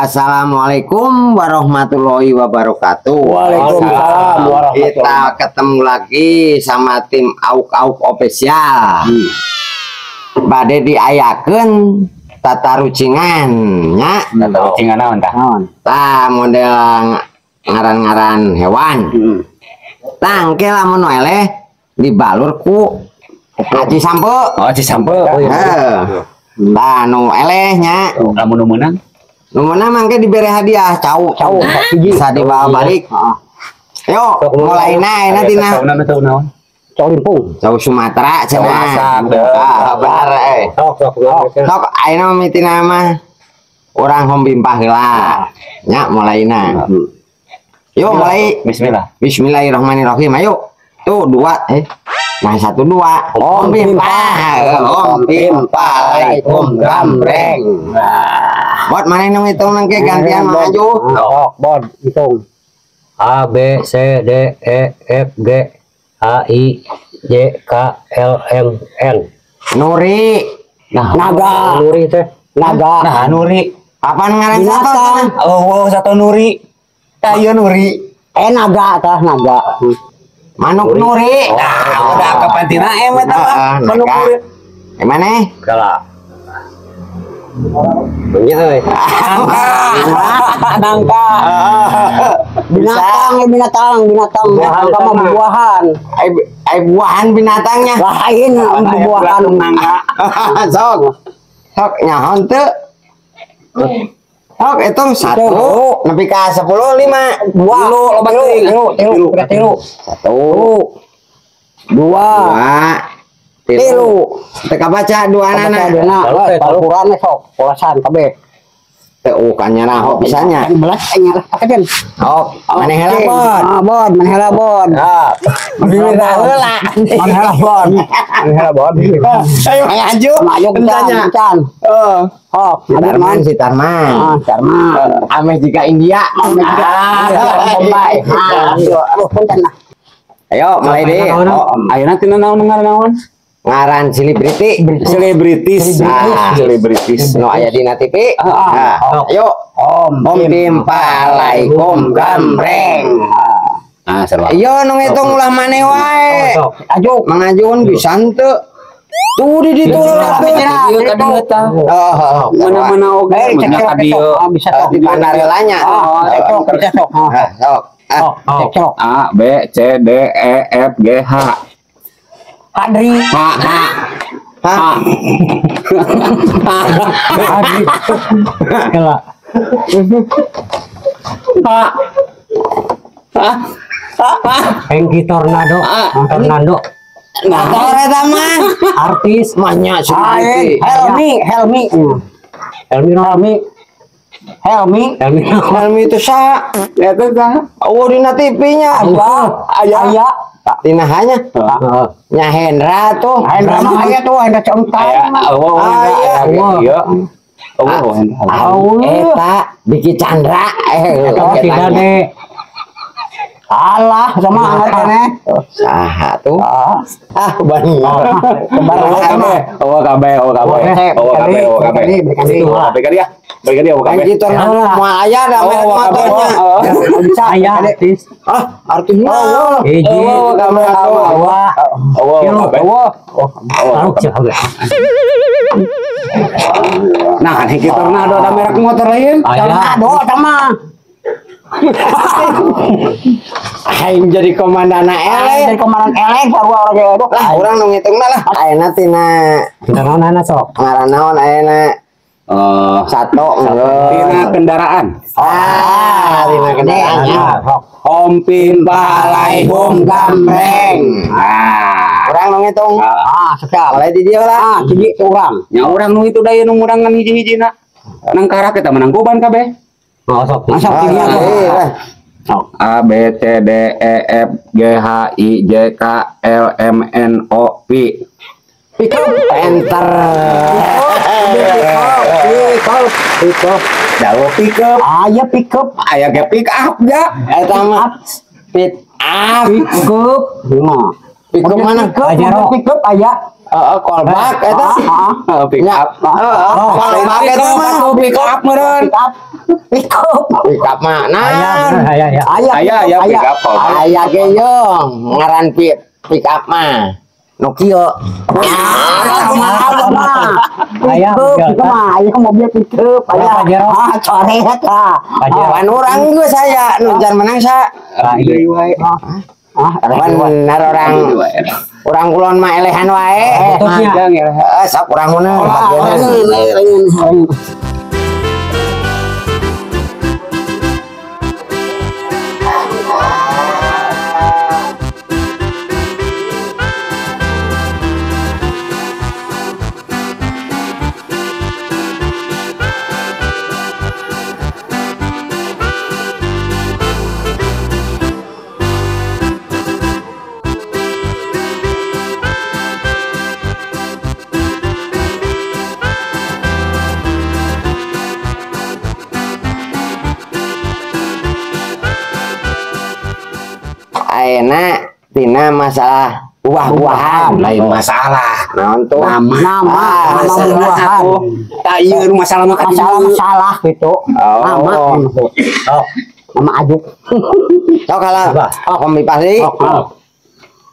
Assalamualaikum warahmatullahi wabarakatuh. Waalaikumsalam warahmatullahi. Kita ketemu lagi sama tim Auk Auk Official. Bade diayakeun tatarucingan nya. Tatarucingan naon tah? Tah model ngaran-ngaran hewan. Tah engke lamun eleh dibalur ku Aci Sampe. Oh, Aci Sampe. Heeh. Tah nu eleh nya. Lamun nu meunang Numana mangke dibere hadiah cau cau bisa dibawa balik. Yo, mulai naik tina. Cau Limpung, cau Sumatera cenah. Ah, bener eh. Sok sok ayeuna mimitina mah urang Hompimpa heula. Nya mulaina. Yo mulai. Bismillah. Bismillahirrahmanirrahim. Ayo. Tuh dua Nah, 1 2. Hompimpa. Hompimpa alaikum gambreng. Bot mana nu ngitung nangke gantian maju. Sok, bot hitung. A B C D E F G H I J K L M N. Nuri. Nah, naga. Nuri teh. Naga. Nah, Nuri. Apaan ngaran satu? Oh, satu Nuri. Tah ieu Nuri. Naga tah naga. Manuk Nuri. Nah, udah kapantina em eta mah. Manuk Nuri. Gimana? Kala. Banyak euy. Nangka. Nangka. Binatang, binatang, binatang. Nangka mah buahan. Ai buahan binatangnya. Lain buahan nangka. Sok. Sok nyaho teu. Sok hitung 1 nepi ka 10 5 2 loba teuing. 3 1 2 3 teu kabaca duanana. Al-Qur'an sok polasan kabeh. Teu kan nyaraho pisahnya. Belas nya pakeun. Oh, maneh heula bon. Ah, bon, maneh heula bon. Ah, bibir heula. Maneh heula bon. Maneh heula bon. Ayo maju. Maju kencan. Heeh. Oh, si Tarman, si Tarman. Ah, Tarman. Ameh jika India. Ameh jika Bombay. Ah, aduh punten lah. Ayo mulai deh. Ayeuna tina naon ngaran naon? Ngaran selebriti, selebritis, selebritis. No aya dina TV. Nah, ayo. Om Hompimpa alaikum gambreng. Ah, seru. Ayo nu ngitung ulah maneh wae. Ajuk mangajun bisa henteu. Tuh di ditu lah. Oh, mana-mana oge mana ka dieu. Bisa sok di pandarelanya. Oh, cekcok, bisa sok. Sok. Cekcok. A B C D E F G H. Hadri. H H H. Hadri. Kela. H. H. Hengki Tornado. Tornado. Nah, eta mah artis mahnya Helmi, Helmi. Helmi Helmi. Helmi, Helmi. Helmi itu sa. Eta sa. Oh, dina TV-nya. Aya. Tina hanya. Nya Hendra tuh. Hendra mah aya tuh, Hendra Congtang. Oh, iya. Oh, Hendra. Eta Diki Chandra. Tidak deh. Alah, sama angkat kene. Saha tuh? Ah, bener. Oh, kabeh, oh kabeh. Oh kabeh, oh kabeh. Oh kabeh ya. Balik dia, oh kabeh. Gitu moal aya da merek motornya. Bisa aya artis. Ah, artisnya. Hiji. Oh, kabeh. Oh, kabeh. Oh, kabeh. Nah, Hengki Tornado ada merek motor lain. Tornado sama. Aing jadi komandan elek. Jadi komandan elek sarua urang ge. Lah, urang nu ngitungna lah. Ayeuna tina tina naonana sok? Ngaran naon ayeuna? Satu tina kendaraan. Ah, tina kendaraan. Hompimpa alaikum gambreng. Ah, urang nu ngitung. Ah, siap. Mulai di dieu lah. Ah, hiji urang. Nya urang nu itu da ieu nu ngurangan hiji-hijina. Nang karak eta menang kuban kabeh. Oh, sok. Sok A B C D E F G H I J K L M N O P Pick up. Enter. Pick up. Jauh pick up. Aya pick up. Aya ge pick up ya. Eta mah pick up. Pick up. Pick up mana? Pajero. Pick up aya. Heeh, kolbak eta. Heeh, pick up. Heeh, kolbak eta mah. Pick up meureun. Pick up. Pick up. Pick up mah. Aya, Nah, aya, aya. Aya Aya aya pick up kolbak. aya ge yeung ngaran pick up mah. Nu kieu. Aya, Pick up mah, aya mobil pick up, aya. Pajero. Ah, coret ah. Pajero. Pan urang geus aya nu jan menang sa. Deui wae. Ah, Bener orang kulon mah elehan wae. Tutupnya. Panjang ya. Heeh, sok urang mana bagian. Ayeuna tina masalah buah-buahan. Lain masalah. Naon tuh? Nama. Nama, nama buah-buahan. Tak ieu nu masalah mah ka dieu. Masalah-masalah gitu. Oh. Nama. Oh, Nama ajuk. Sok kalah. Om pasti.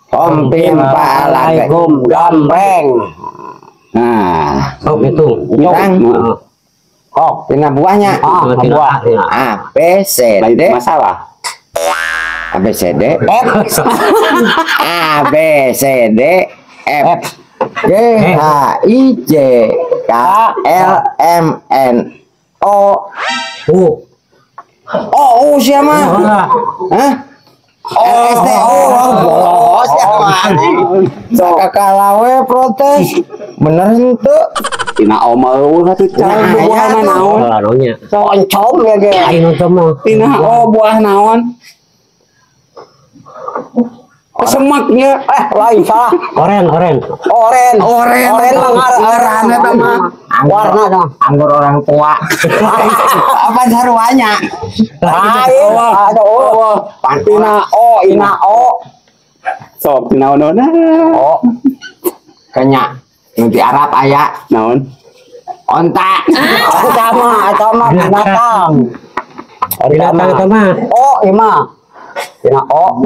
Om pimpa lagi. Assalamualaikum gambreng. Nah, oh gitu. Urang. Kok Tina buahnya. Ah, buah. A B C lain D masalah. A B C D F A B C D F G H I J K L M N O U. O U siapa? Hah? L S T O bos siapa? Sakakalawe protes bener henteu. Tina oma eueuh atuh Nah, buah ya tuh. naon? Laronya. Oncom ya ge. Aing nonton mah. Tina o buah naon? Semaknya Lain salah. Oren, oren. Oren. Oren. Oren mah Ngaran eta mah. Warna dong. Anggur orang tua. Apa saruanya? Lain. Ada o. Tina O, ina o. Sok tina naon? Oh. Kenya nu di Arab aya Naon? onta. Eta mah binatang. Binatang itu mah. O, ima. Tina o.